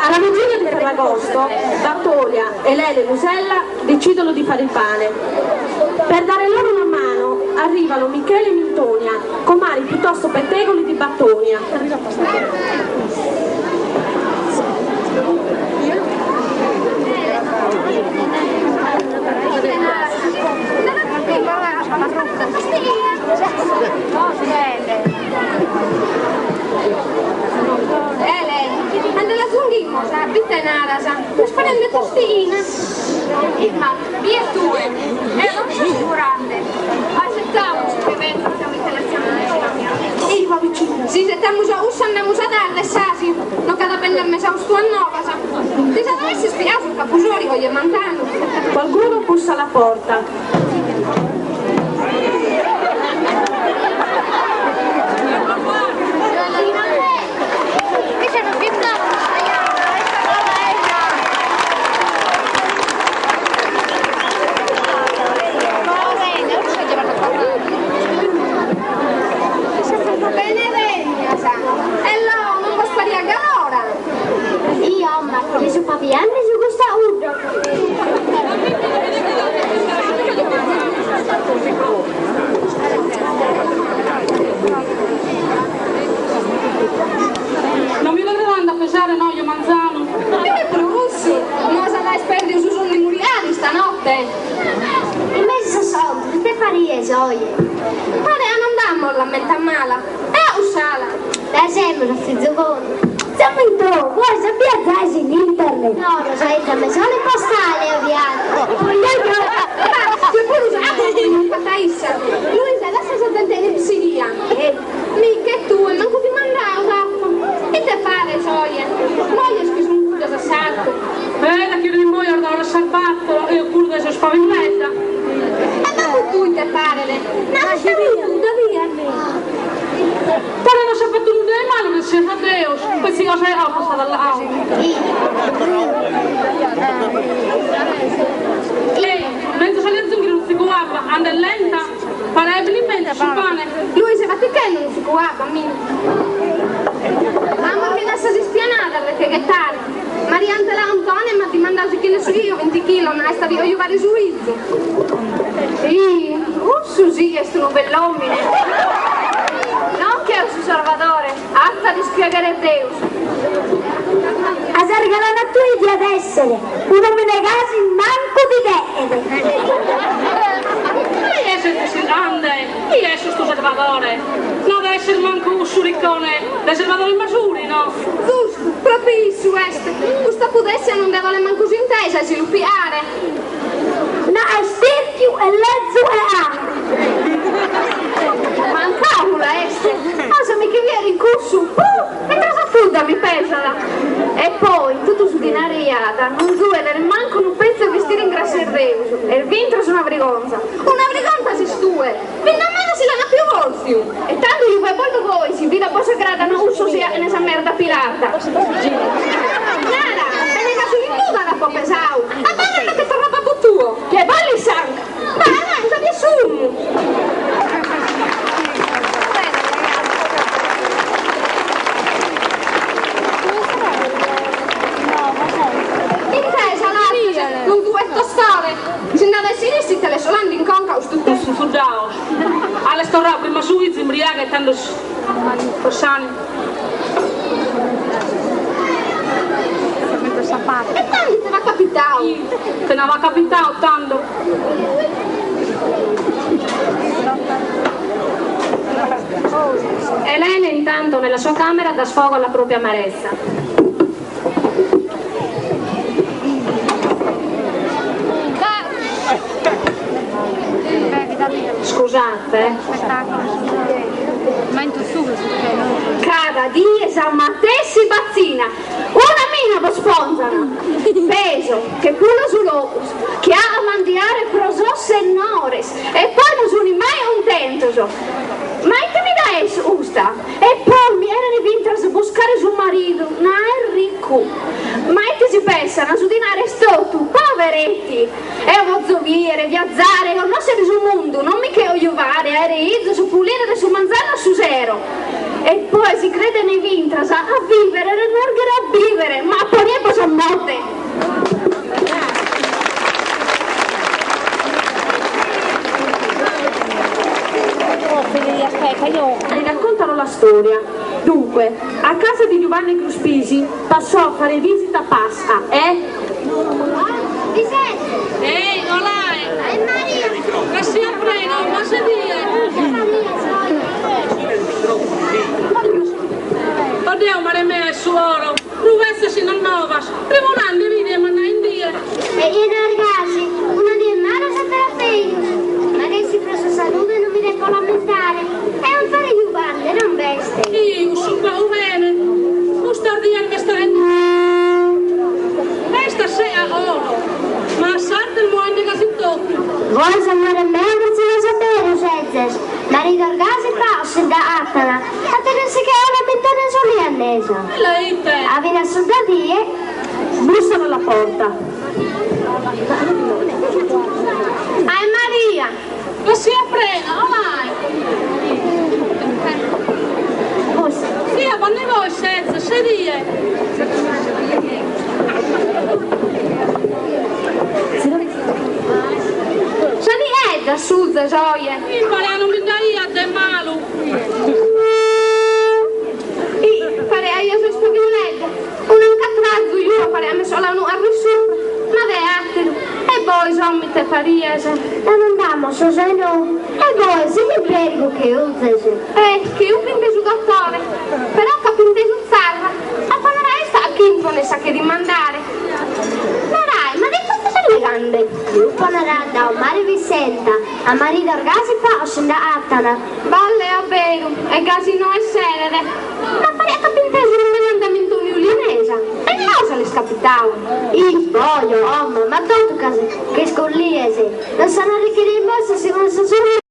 Alla vigilia di Ferragosto, Bartolia, Elena e Lusella decidono di fare il pane. Per dare loro una mano arrivano Michele e Mintonia, comari piuttosto pettegoli di Battonia. Ele, a nde l'azunghimus, ite naras, m'est parende tostina. Ma bie tue, eo non mi so sigurande. Aisetamus chi benzat Si isetamus a cussa andamus a tarde, sasi, no ch'at a benner mesaustu a novas. Lis at a esser ispiau su capusòrigu oje manzanu. Qualcuno bussa alla porta. Bene bennias! Ello, non bos pariat galora? Io, ma chi su pabianne su custa uddo. Non mi logrerant a pesare no oje manzanu. Ite prus? No as a aer pèrdiu su sonnu in Muriani istanotte? In mesu sos sonnos ite faries oje? Pare a non nd'amos lamenta mala. E a cuss'ala. Lassemus a fizu bonu. Tziu Mintò, bois a biazais in internet? No, Rosaita, me solu in postale eo biazo. Ma tue puru sa chi l'at fata issa. Luisa, lassa sa zente in psiria. Mi che tue, mancu dimandau t'apo. Ite faghes oje? Moies chi sun cuddos a sartu. Eh, da chi ora in poi as a lasciare battolo, eo puru dae sos pabiledda. E mancu tui te paret. Nada nudda bia. Però no s'at fatu nudda de malu, gràssias a Deus, petzi cosa 'e passada a lau. Ei, menzus a li azunghere unu tzicu abba, andat lenta, paret immensu su pane. Luisa, fatichende unu tzicu abba, mi. Amos finas sas ispianadas de che ghetare. Mariangela Antone m'at dimandau si chene su io vinti chilos na est a bi ojuvare su 'izu. Ih, cussu si est unu bell'omine. Non che a su Sarvadore, at a dispiaghere Deus. A s'argalana a tue diat essere un'omine gasi mancu ti deghet. Chie est ande? Chie est custu Sarvadore? No det esser mancu cussu riccone de Sarvadore Masuri, no? Zustu, propriu issu est. Custa pudessia non nde bolet mancu s'intesa 'e si lu piare. No est tirchiu e lezu e artu. Mancàula est. Cosa mi che bier in cussu. Uh! Fintzas sa fudda mi pesat. E poi, totu su dinari chi at, non zuet nemmancu unu petzu 'e bistire in grassia 'e Deus. Est fintzas una brigonza. Una brigonza ses tue! Fin'a meda si l'an apiu vòlfiu. E tando juve bos lu vois, vida bos agradano cussos chi 'achen sa merda pilarda. Nara, bene ca su limbuda l'apo pesau. Abarrat che torrat babbu tuo. Che balli s'anca. Ma ananca de s'umu. Intesa l'as, non duet tostare. Si nd'at a essire si te l'est solande in conca custu Cussu fuddaos. A l'est torrau prima su 'izu imbriaga e tando Rossani. E tando ite b'at capitau? Ite no b'at capitau tando? Elena intanto nella sua camera dà sfogo alla propria amarezza. Scusate. Cada die sa matessi batzina, una mina bos ponzan! Peso che pulo su locus, chi at a mandiare pro sos sennores e poi no sun mai cuntentos. Ma ite vida est custa? E poi mi cheren fintzas buscare su maridu, na est riccu. Ma ite si pessan, su dinare est totu, poveretti! Eo vozo viere, viazare, connoschere su mundu, non mi che ojuvare, aere 'izos, pulire de su manzanu a su sero. E poi si creden vintras a vivere, remorghere a bivere, ma a ponebos a morte. Mi raccontano la storia. Dunque, a casa di Giovanni Cruspisi passò a fare visita Pasca, eh? Vicente! Ehi, olà! E Maria! Che sia prego, ma se die! Maria, Oddio, mare mea e suoro, ruvesse si non novas, rivolandi vidi e manna in die. E io ragazzi, uno di mano sa terapeius. Ma adesso per sua salute non mi devo lamentare. È un fare Giovanni, non veste. Io, su pau bene, custa ordian me sta Esta sea oro, ma sarte il muoio quasi tocchi. Voi amore mio non si lo sapere, Sezes. Marito Orgasi fa da Atana. A tenersi che ora mettere solo a mesa. E lei te? Aveva soldati Bussano alla porta. Ai Maria! Ma sia prego, olà! Bussa. Sì, ma ne voi senza, se die. Sono è da sud, gioie. Impariamo mi dai a de malu. I pare a io sono spavinetta. Un incatrazzo io pare a me sola un arrisù. Ma de attero. E voi sommi te fariese. E non andiamo, so se no. E voi, se mi prego che uzese. Eh, che io pintesu dottore. Però che pintesu zarra. A panara esta a chi impone sa che rimandare. Narai, ma di cosa sono le gambe? Lupo naranda, o mare Vicenta, a marito Orgasi fa da Atana. Balle a vero, e casino è serere. Ma pare che pintesu un andamento violinesa. E cosa le scapitava? Il voglio, oh, ma tutto caso, che scolliese. Non sanno arricchire in borsa se non so solo.